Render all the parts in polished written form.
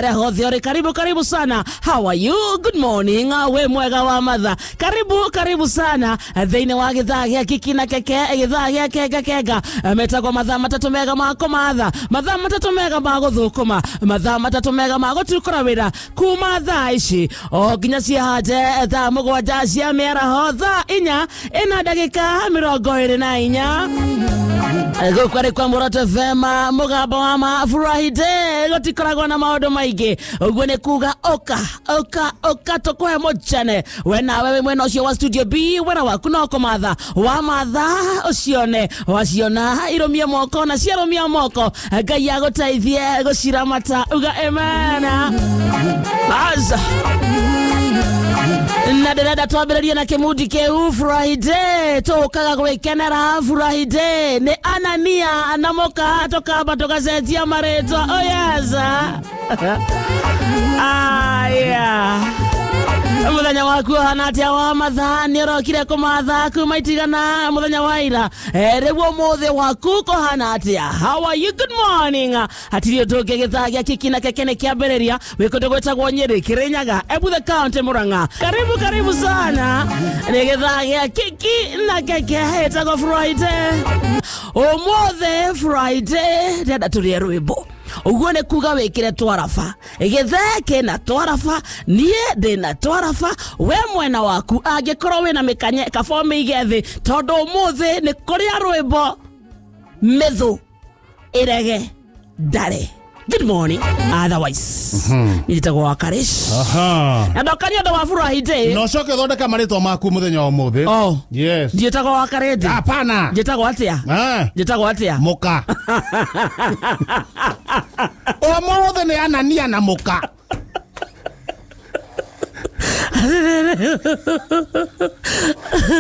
Hothiore, karibu karibu sana. How are you? Good morning. We mwega wa matha. Karibu karibu sana. Thĩinĩ wa gĩthaa gĩa kiki na keke, gĩthaa gĩa kenga kenga. Metagwo mathaa matatũ mega ma kũmatha, mathaa matatũ mega ma gũthũkũma, mathaa matatũ mega ma gũtukũra wĩra kuma thaa ici o nginya ciahanje thaa 7 cia mĩaraho, thaa 4 ina ndagĩka 24. Gũkũ arĩ kwa Muoroto FM, mũgambo wa mafurahide, gũtikoragwo na maũndũ maingĩ. Ũguo nĩ kuga ũka ũka ũka tũkũhe mũcene. We nawe wĩ mwena ũcio wa studio B, wĩra waku no kũmatha wamatha ũcione, waciona irũmie moko na ciarũmia moko, Ngai agũteithie gũciramata. Uga amen. Aza na ndĩrenda twambĩrĩrie na kĩmundi kĩu Friday, tũkaga gwĩkenera Friday nĩ Anania na mũka, tũkamba tũgacenjia marĩtwa. Oh yes. Aya, mũthenya waku ũhana atĩa wa mathaa? Nĩ ũrokire kũmatha kuma itigana mũthenya wa ira. Rĩu ũmũthĩ waku kũhana atĩa? How are you? Good morning. Hatirĩ ũndũ ũngĩ, gĩthaa gĩa kiki na keke nĩ kĩambĩrĩria. Wĩ kũndũ gwĩtagwo Nyĩrĩ, Kĩrĩnyaga, Embu the County, Murang'a. Karibu karibu sana. Nĩ gĩthaa gĩa kiki na keke, ĩtagwo Friday. Ũmũthĩ Friday ndĩrenda tũrĩe rwĩmbo. Ũguo nĩ kuga wĩkĩre twaraba, gĩthee kĩna twaraba, niĩ ndĩna twaraba, we mwena waku angĩkorwo wĩna mĩkanye kaba ũmĩige thĩ, tondũ ũmũthĩ nĩ kũrĩa rwĩmbo mĩthũ ĩrege ndare. Good morning. Otherwise, njĩtagwo wa Karish. Na ndoka nĩ ũndũ wa Friday. Na ũcoke ũthondeke marĩtwa maku mũthenya wa ũmũthĩ. Oh. Yes. Njĩtagwo wa Karĩndĩ. Hapana. Njĩtagwo atĩa? Njĩtagwo atĩa? Mũka. Ũmũthĩ nĩ Anania na mũka.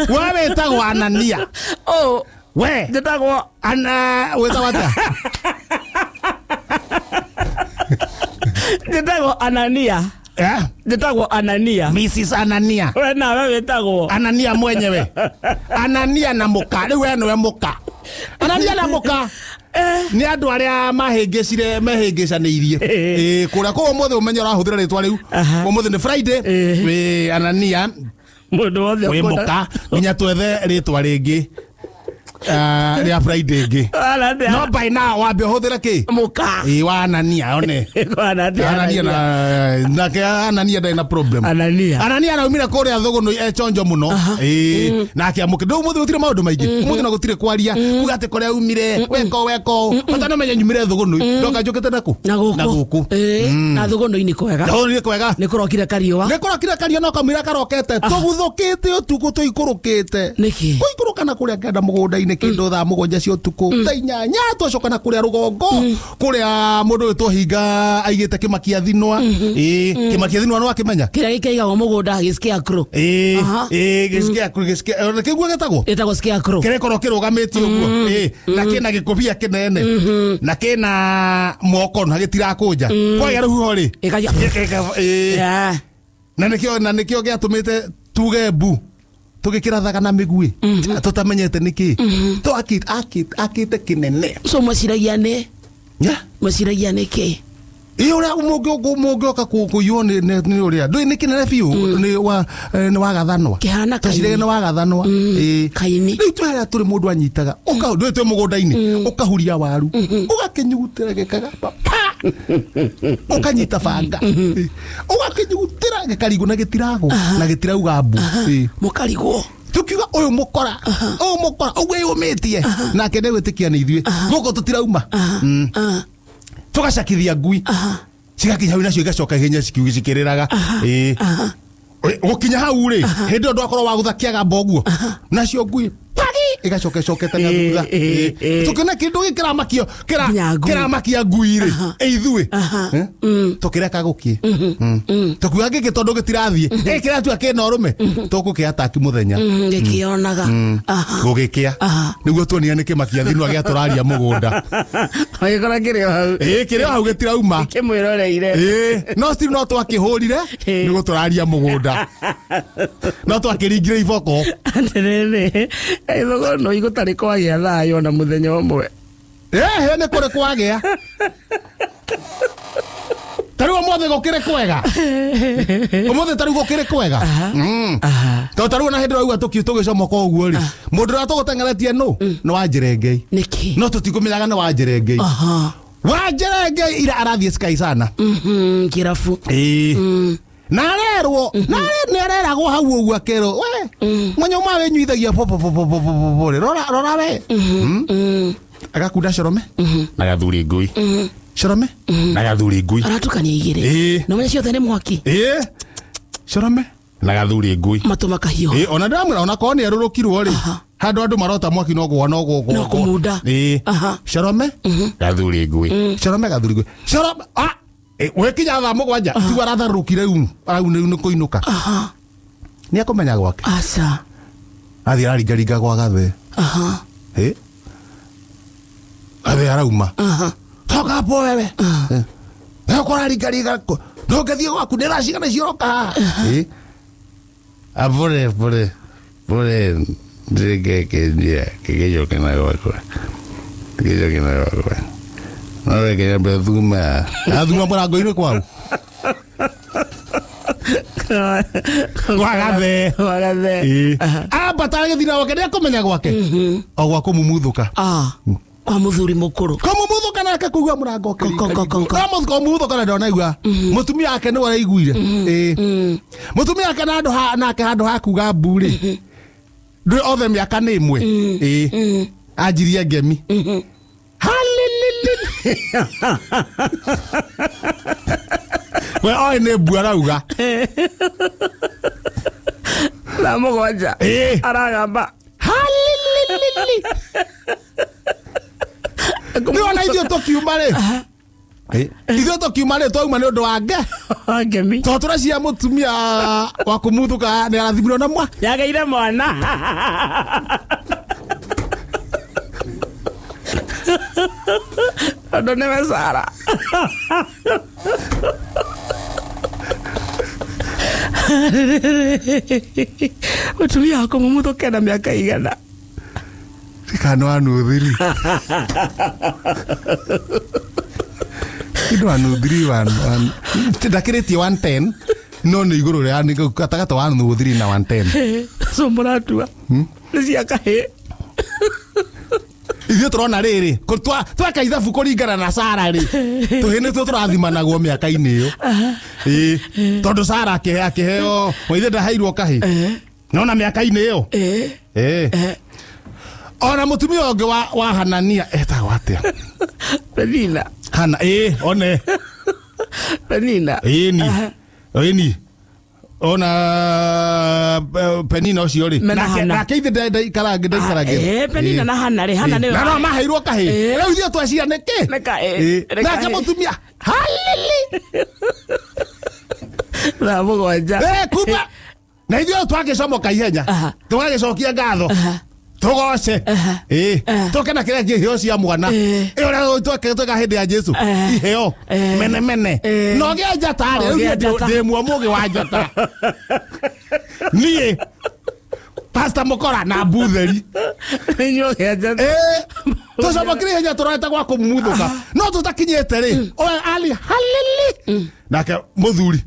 We wĩtagwo Anania. Oh. We. Njĩtagwo Ana, wĩtagwo atĩa? Njĩtagwo Anania. Eh? Njĩtagwo Anania. Mrs. Anania. We nawe wĩtagwo Anania mwenyewe. Anania na mũka. Rĩu we nĩwe mũka. Anania na mũka. Nĩ andũ arĩa mahĩngĩcire, mehĩngĩcanĩirie. Kũrĩa kũu ũmũthĩ ũmenye ũrahũthĩra rĩtwa rĩu. Ũmũthĩ nĩ Friday. Wĩ Anania. Mũndũ wothe wĩ mũka. Nginya twethe rĩtwa rĩngĩ. Rĩa Friday ĩngĩ. No by now wambe ũhũthĩre kĩ? Mũka. Ĩ wa Anania one. Anania na nake Anania ndarĩ na problem. Anania. Anania araumire kũrĩa Thũgũnũ echonjo mũno. Ĩ nake amũke. Ndũ ũmũthĩ gũtirĩ maũndũ maingĩ. Ũmũthĩ no gũtirĩ kwaria. Kuga atĩ kũrĩa umire, weko weko. Bata no menye nyumire Thũgũnũ. Ndoka njũkĩte naku? Na gũkũ. Na gũkũ. Na Thũgũnũ-inĩ kwega. Thũgũnũ-inĩ kwega. Nĩ kũrokire kariũa. Nĩ kũrokire kariũa no kamũira karokete. Tũguthũkĩte ũtukũ tũikũrũkĩte. Nĩkĩ? Kũikũrũka na kũrĩa kenda mũgũnda-inĩ kĩndũ thaa 7 cia ũtukũ. Thaa 8 twacoka na kũrĩa rũgongo, kũrĩa mũndũ wĩtwo Hinga aigĩte kĩmakia thinwa. Ĩ kĩmakia thinwa nĩ wakĩmenya? Kĩrĩa gĩkĩigagwo mũgũnda gĩ scarecrow. Ĩ ĩ gĩ scarecrow, gĩ scarecrow. Kĩguo gĩtagwo? Gĩtagwo scarecrow. Kĩrĩa gĩkoragwo kĩrũgamĩtie ũguo. Ĩ na kĩna gĩkũbia kĩnene. Na kĩna moko na gĩtirakũnja. Kwagĩa rũhuho rĩ. Ĩkagia. Na nĩkĩo, na nĩkĩo gĩatũmĩte tuge mbu. Tũgĩkĩrathaga na mĩguĩ. Tũtamenyete nĩkĩ. To akĩte kĩnene. So mweciragia nĩ? Yeah. Mweciragia nĩkĩ? Ĩ ũrĩa mũngĩoka kũiywo nĩ ũrĩa. Ndũĩ nĩ kĩnene biũ, nĩ wa, nĩ wagathanwa. Kĩhana kaini. Tweciragia nĩ wagathanwa. Ĩ. Kaini. Rĩu twĩ harĩa tũrĩ mũndũ anyitaga. Ũka, ndũĩ twĩ mũgũnda-inĩ. Ũkahuria waru. Ũgakĩnyugutĩra gĩkagamba. Pa! Ũkanyita banga. Ũgakĩnyugutĩra gĩkarigwo na gĩtiragwo. Na gĩtirauga mbu. Mũkarigwo. Tukiuga ũyũ mũkora, ũyũ mũkora, ũguo ĩyũmĩtie. Nake ndegwĩtĩkia nĩ ithuĩ. Gũkũ tũtirauma. Tũgacakithia ngui. Cigakinya hau nacio igacoka ihenya cikĩrĩraga. Ĩ. Gũkinya hau rĩ, hĩndĩ ĩyo ndwakorwo wagũtha kĩagamba ũguo. Nacio ngui pagi igacoka icokete na thutha. Tũkĩona kĩndũ gĩkĩ kĩramakio, kĩramakia ngui rĩ, ĩ ithuĩ. Tũkĩreka gũkĩ. Tũkiuga gĩkĩ tondũ gĩtirathiĩ. Ĩ kĩratua kĩna ũrũme. Tũkũkĩ ataki mũthenya. Gĩkĩonaga. Gũgĩkĩa. Nĩguo tuonire nĩ kĩmakia thinwa gĩa tũraria mũgũnda. Agĩkora kĩrĩ o hau. Ĩ kĩrĩ o hau gĩtirauma. Kĩmwĩroreire. Ĩ no still no twakĩhũrire nĩguo tũraria mũgũnda. No twakĩringire iboko. Atĩrĩrĩ, Thũgũnũ igũtarĩ kwagĩa thayũ ona mũthenya ũmwe. Nĩ kũrĩ kwagĩa. Ta rĩu ũmũthĩ gũkĩrĩ kwega. Ũmũthĩ ta rĩu gũkĩrĩ kwega. Tondũ ta rĩu ona hĩndĩ ĩrĩa tũgĩcomoka ũguo rĩ, mũndũ ũrĩa tũgũteng'eretie nũ nĩ Wanjĩrengei. Nĩkĩ? No tũtikũmenyaga nĩ Wanjĩrengei. Wanjĩrengei ira arathiĩ Sky sana. Kĩrabu. Ĩĩ. Na arerwo, na nĩ areragwo hau ũguo akerwo, we mwenye ũma wĩnyuithagia popopopopopopo rĩ, rora rora we. Agakunda Corome na gathuri ngui. Corome na gathuri ngui. Aratukania igĩrĩ. Ĩĩ. Na menya ciothe nĩ mwaki. Ĩĩ. Corome na gathuri ngui. Matũ makahiũha. Ĩĩ, ona ndamwĩra ona korwo nĩ erũrũkirwo rĩ, handũ andũ marota mwaki no gũa no gũgwo. No kũmunda. Ĩĩ. Aha. Corome gathuri ngui. Corome gathuri ngui. Corome ah wekinya thaa mũgwanja tiguo aratharũrũkire rĩu arau nĩ kũinũka. Nĩ akũmenya gwake. Aca. Athiĩ araringaringa gwa gathe. Ĩ. Gathe arauma. Toka hapo wewe. Wewe uko ũraringaringa kũ? Ndũngĩthiĩ gwaku nĩ thaa cigana ciroka haha. Ĩ. Pole pole pole ndĩngĩkenjia kĩgĩcoke na gwakwa. Kĩgĩcoke na gwakwa. No reke nyambe thuma. Athuma mũrango-inĩ kwao. Gwa gathe. Gwa gathe. Ĩ. Ambata agĩthiĩ gwake nĩ akũmenya gwake. O gwa kũmumuthũka. Kwa mũthuri mũkũrũ. Kũmumuthũka nake kũigua mũrango Ko, ko, ko, ko. Kũmumuthũka na ndonaigua. Mũtumia wake nĩwe araiguire. Ĩ. Mũtumia wake na handũ nake handũ ha kuga mbu rĩ. Ndũĩ othe mĩaka nĩ ĩmwe. Ĩ. Anjirie ngemi. Halilili. We oĩ nĩ mbu arauga. Thaa mũgwanja. Ĩ. Aragamba. Halilili. Nĩ wona ithuĩ tũkiuma rĩ. Ithuĩ tũkiuma rĩ twauma nĩ ũndũ wa nge. Ngemi. Tondũ tũracia mũtumia wa kũmuthũka nĩ arathimirwo na mwa. Yagĩire mwana. Tondũ nĩwe Sara. Mũtumia wa kũmumuthũka na mĩaka igana. Kana wa nuthiri. Kĩndũ wa nuthiri wa ndakĩrĩtie 110 no nĩ igũrũ rĩa nĩ gatagatĩ wa nuthiri na 110. So mũratua. Nĩ cia kahĩĩ. Ithuĩ tũrona rĩrĩ tweka ithabu kũringana na Sara rĩ tũhĩ nĩtuo tũrathimanagwo mĩaka-inĩ ĩyo. Ĩĩ. Tondũ Sara akĩheo ithe ndaheirwo kahĩĩ. Nona mĩaka-inĩ ĩyo. Ĩĩ. Ona mũtumia ũngĩ wa Hanania etagwo atĩa? Penina. Hana, ĩĩ, one. Penina. Ĩni. Ĩni. Ona Penina ũcio rĩ. Nake ithe ndaikarangĩ. Penina na Hana rĩ, Hana nĩwe. Na no maheirwo kahĩĩ. Rĩu ithuĩ twaciria nĩkĩ? Nĩ kahĩĩ. Nake mũtumia halili. Thaa mũgwanja. Kumbe. Na ithuĩ twagĩcomoka ihenya. Tũgagĩcokia ngatho. Tũgoce. Ĩĩ. Tũke na kĩrĩa kĩheo cia mwana. Ĩ ũrĩa tweka hĩndĩ ya Jesu. Iheo. Mene mene. No gĩa njata rĩ, rĩu ndĩ muomũgĩ wa njata. Niĩ Pastor Mukora na mbutheri. Inyuĩ gĩa njata. Tũcomokire ihenya tũrorete gwa kũmumuthũka. No tũtakinyĩte rĩ, oe ali halili. Nake mũthuri.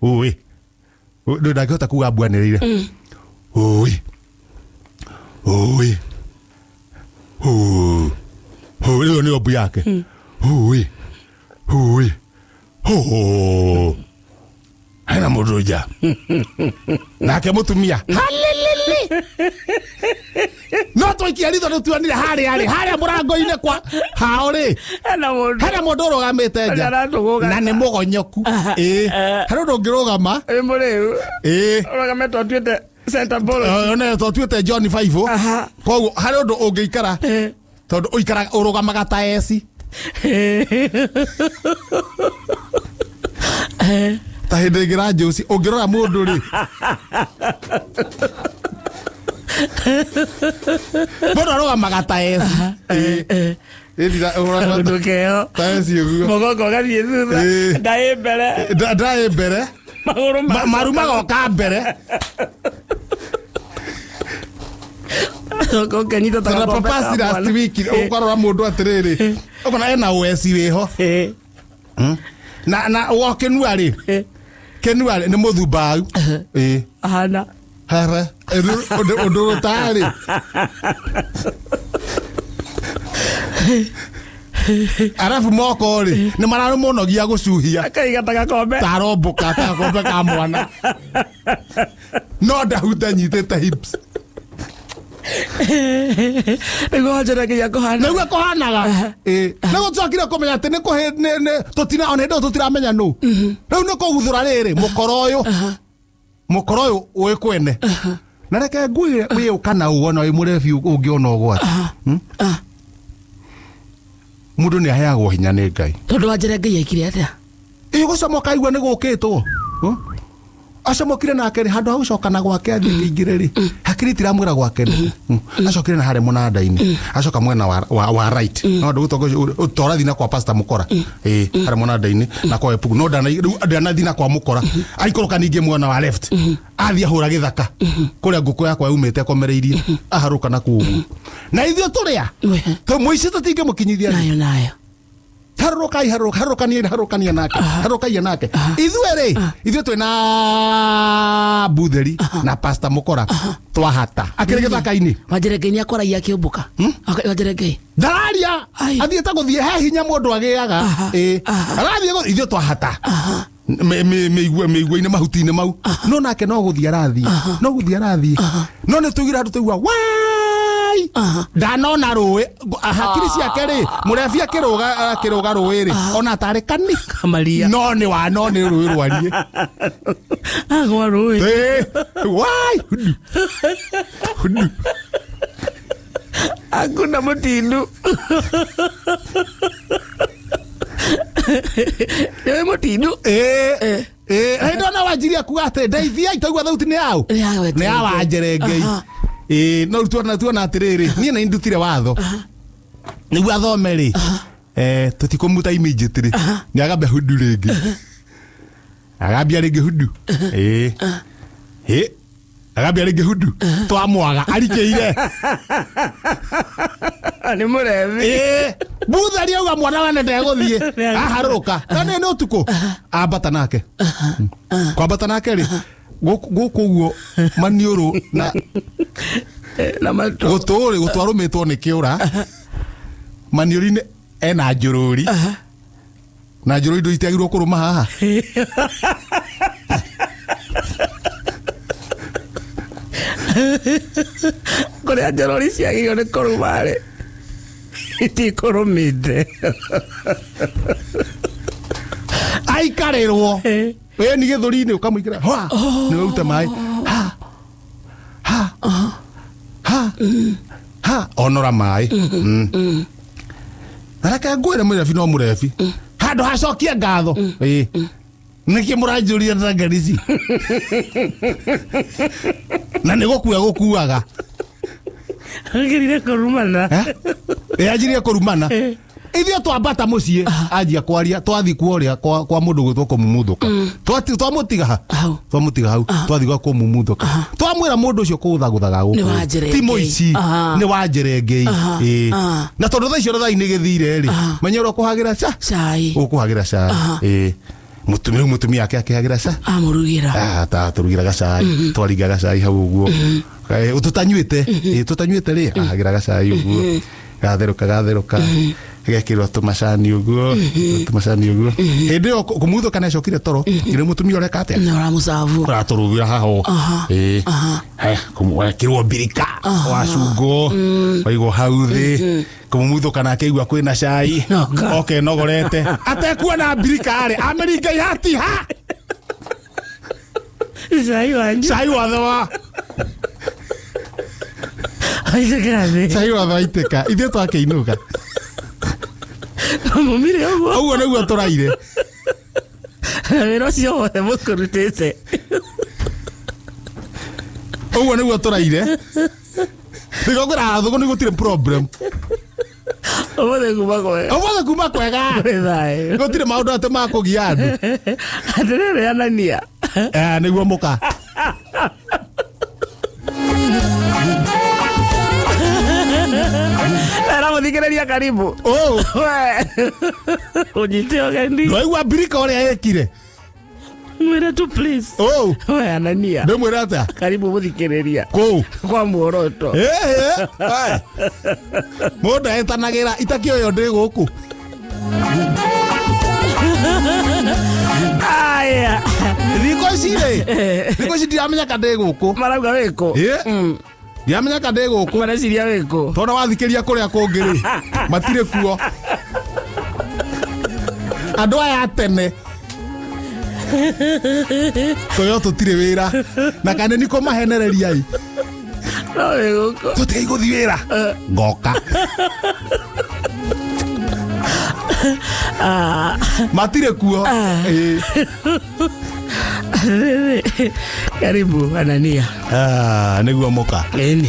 Ũĩ. Ndangĩhota kuga mbu anĩrĩire. Ũĩ. Oi. Oi. Oi, rĩu nĩyo mbu yake. Oi. Oi. Ho. Hena mũndũ nja. Nake mũtumia. Halilili. No twaikia ritho nĩtuonire harĩa rĩ, harĩa mũrango-inĩ kwa hao rĩ. Hena mũndũ. Hena mũndũ ũrũgamĩte nja. Na nĩ mũgonyoku. Ĩĩ. Harĩ ũndũ ũngĩrũgama. Ĩ mũrĩu. Ĩĩ. Ũrũgamĩte ũtuĩte center ball. One tũtuĩte John 5. Koguo harĩ ũndũ ũngĩikara tondũ ũikaraga ũrũgamaga ta eci. Ta hĩndĩ ĩngĩ ra Josi ũngĩrora mũndũ rĩ. Mũndũ arũgamaga ta eci. Kaũndũ keo. Ta eci ũguo. Mũgongo ũgathiĩ thutha. Ndaĩ mbere. Ndaĩ mbere. Magũrũ maru magoka mbere. Ũkenyita ta Tondũ gakombe papa ka last mwana. week ũkarora mũndũ atĩrĩrĩ ũkona ena ũeci wĩho. Na wo Kenua rĩ, Kenua nĩ mũthumbau. Ĩĩ. Ahana. Hara ũndũ ũtarĩ. Arabu moko rĩ nĩ mararũmũnogia gũcuhia. Akaiga ta gakombe. Tarombũka ta gakombe ka mwana. No ndahuta nyitĩte hips. Nĩguo wanjaragia kũhana. Nĩguo kũhanaga. Ĩĩ. Nĩguo tũcokire kũmenya atĩ nĩ kũhĩ nĩ tũtina ona hĩndĩ ĩyo tũtiramenya nũ. Rĩu nĩ kũguthũra rĩrĩ mũkoro ũyũ. Mũkoro ũyũ ũĩ kwene. Na reke ngwĩre wĩ kana ũũ ona wĩ mũrebi ũngĩona ũgwati. Mũndũ nĩ aheagwo hinya nĩ Ngai. Tondũ wanjara Ngai ekire atĩa? Ĩ gũcomoka aigua nĩ gũkĩtwo. Acomokire nake rĩ handũ ha gũcoka na gwake athiĩ kĩingĩre rĩ hakiri itiramwĩra gwake nĩ acokire na harĩa mũnanda-inĩ acoka mwena wa right no ndũgũtorathi na kwa pastor Mũkora ĩ harĩa mũnanda-inĩ na kwa Epugu no ndanathi na kwa Mũkora aikũrũka ningĩ mwena wa left athiĩ ahũra gĩthaka kũrĩa ngũkũ yakwa yaumĩte akomereirie aharũka na kũu na ithuĩ tũrĩa mũici tũtingĩmũkinyithia nayo nayo harũrũkai harũrũkania harũrũkania nake harũrũkaia nake ithuĩ rĩ ithuĩ twĩna Butheri na pastor Mũkora twahata akĩrĩ gĩthaka-inĩ. Wanjere Ngai nĩakwaragia akĩũmbũka. Wanjere Ngai ndararia athiĩte gũthiĩ he hinya mũndũ agĩaga ĩ arathiĩ ithuĩ twahata mĩigua-inĩ mahuti-inĩ mau no nake no gũthiĩ arathiĩ no gũthiĩ arathiĩ no nĩ tũigire handũ tũigua wai ndanona rũĩ hakiri ciake rĩ mũrebi akĩrũga rũĩ rĩ ona tarĩ kani Kamaria no nĩ wa no nĩ rũĩ rwarie agwa rũĩ wai hudu hudu akuna mũtindu nĩwe mũtindu. Ĩ hĩndĩ ona wanjirie kuga atĩ ndeithia itaigua thauti nĩ yaũ nĩ ya Wanjere Ngai. Ĩ no tuona tuona atĩrĩrĩ niĩ nĩ ndutire watho nĩguo athome rĩ tũtikũmuta immediately nĩ agambia hudu rĩngĩ agambia rĩngĩ hudu ĩ ĩ agambia rĩngĩ hudu twamwaga arikĩire nĩ mũrebi. Ĩ Butheri auga mwana wane ndegũthiĩ aharũrũka na nĩ ũtukũ ambata nake kwambata nake rĩ gũkũ ũguo maniũrũ na gũtũ rĩ gũtũ arũmĩtwo nĩ kĩũra maniũrũ-inĩ ena njũrũri na njũrũri ndũ itiagĩrĩirwo kũrũma haha. Kũrĩa njũrũri ciagĩrĩirwo nĩ kũrũma rĩ itikũrũmĩte aikarĩrwo ĩ ni gĩthũri-inĩ ũkamũikĩra hwa nĩ ũrute maĩ ha ha ha ha onora maĩ. Na reke ngwĩre mũrebi no mũrebi handũ hacokie ngatho ĩ nĩkĩ mũranjũria na ngarici na nĩ gũkua gũkuaga agĩrire kũrumana ĩ anjirie kũrumana ithuĩ twambata mũciĩ anjia kwaria twathiĩ kuoria kwa mũndũ gwĩtwo kũmumuthũka twamũtiga ha twamũtiga hau twathiĩ gwa kũmumuthũka twamwĩra mũndũ ũcio kũgũthagũthaga gũkũ ti mũici nĩ Wanjere Ngai. Ĩ na tondũ thaa icio thaa inĩ gĩthire rĩ menya ũrĩa ũkũhagĩra cai ũkũhagĩra cai ĩ mũtumia mũtumia ake akĩhagĩra cai amũrugĩra tũrugĩra gacai twaringa gacai hau ũguo tũtanyuĩte tũtanyuĩte rĩ ahagĩra gacai ũguo gatherũka gatherũka gekĩrwo tũmacani ũguo tũmacani ũguo hĩndĩ ĩyo kũmuthũka nĩacokire toro nĩ mũtumia ũreka atĩa nĩ ũramũcabu ũratũrugĩra haha ĩ wekĩrwo mbirika wacungwo waigwo hau thĩ kũmumuthũka nake aigua kwĩna cai oke nogorete atekuona mbirika rĩ amĩringa ihati ha cai wanyu cai watho cai watho waitĩka ithuĩ twakĩinũka mumire ũguo ũguo nĩguo tũraire na wĩra ũcio wothe mũkũrutĩte ũguo nĩguo tũraire nĩguo kwĩra thũgũ nĩ gũtirĩ problem ũmũthĩ kuma kwega ũmũthĩ kuma kwega gũtirĩ maũndũ atĩ makũgia andũ atĩrĩrĩ Anania nĩguo mũka Era Muthikĩrĩria karibu. Oh. We. Ũnyite ũgeni. Ndwaigua mbirika ũrĩa ĩkire. Mwĩre tu please. Oh. We Anania. Ndĩmwĩre atĩa? Karibu mũthikĩrĩria. Kũu. Kwa muoroto. Ĩĩ. Mũndũ etanagĩra itakĩoyo ndĩ gũkũ. Aya. Thikũ ici rĩ. Thikũ ici ndiramenya ka ndĩ gũkũ. Marauga wĩkũ? Ĩĩ. Ndiramenya ka ndĩ gũkũ. Mareciria wĩkũ? Tondũ wathikĩria kũrĩa kũngĩ rĩ, matirĩ kuo. Andũ aya a tene toyo tũtirĩ wĩra na kana nĩ kũmahenereria ĩ No wĩ gũkũ. tũtigai gũthiĩ wĩra ngoka matirĩ kuo. Ĩĩ. Karibu Anania. Ah, nĩguo mũka. Ĩni.